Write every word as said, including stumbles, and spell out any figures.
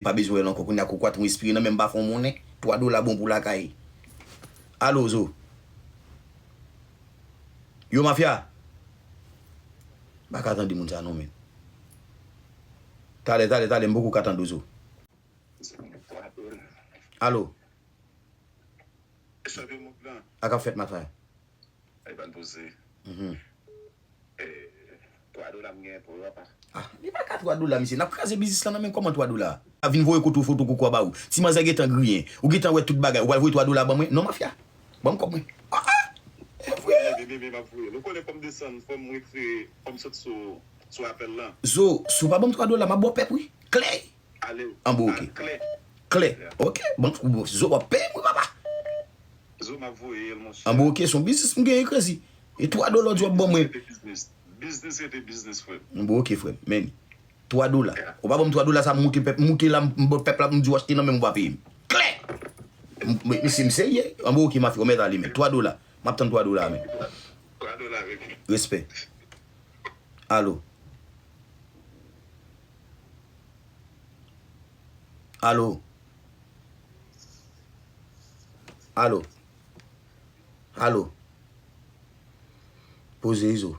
Pa bezwen wè l ankò. Kounye a kokorat mwen espire nan men m pa fè yon monnen. Twa dola bon pou lakay. Alo, Zo. Yo, mafya. M pa ka tande moun sa non, men. Talè, talè, talè, m poko ka tande w, Zo. Alo. Sa k ap fèt, mafya? Ay, ban poze. Mhm. Eh, twa dola m gen pou yo, apa. Ah, li pa ka twa dola, misye. N ap kraze biznis lan nan men kòman twa dola? A vin voye kote w foto koko a ba ou. Ti manzè gentan griyen. Ou gentan wè tout bagay. Ou pral voye twa dola ban mwen? Non, mafya. Ban m kòb mwen. Ah, ah! E vre. Bebe, bebe, m ap voye. Ou konnen fò m desann, fò m retire, fò m sot sou, sou apèl lan. Zo, si w pa ban m twa dola, m ap ba w pèp, wi. Klè! Ale. An bon, oke. Klè. Klè. Ok. Bon, bon, Zo, w ap peye m, wi, papa. Zo, m ap voye l, monchè. An bon, oke, se yon biznis m genyen, crazy. E twa dola w di w ap ban mwen. Biznis rete biznis. Biznis rete biznis, frè m. An bon, oke, frè m. Men, twa dola. Yeah. Ou pa ban m twa dola, sa m moute pèp, m moute la, m, m, pèp la, m di w achte nan men m, ou pa peye m. Klè! M, m, mesye, m serye. An bon, oke, mafya, ou mèt ale, men. Twa dola. M ap tann twa dola, men. Twa dola, bebe. Respè. Alo. Alo. Alo. Alo. Poze, Izo.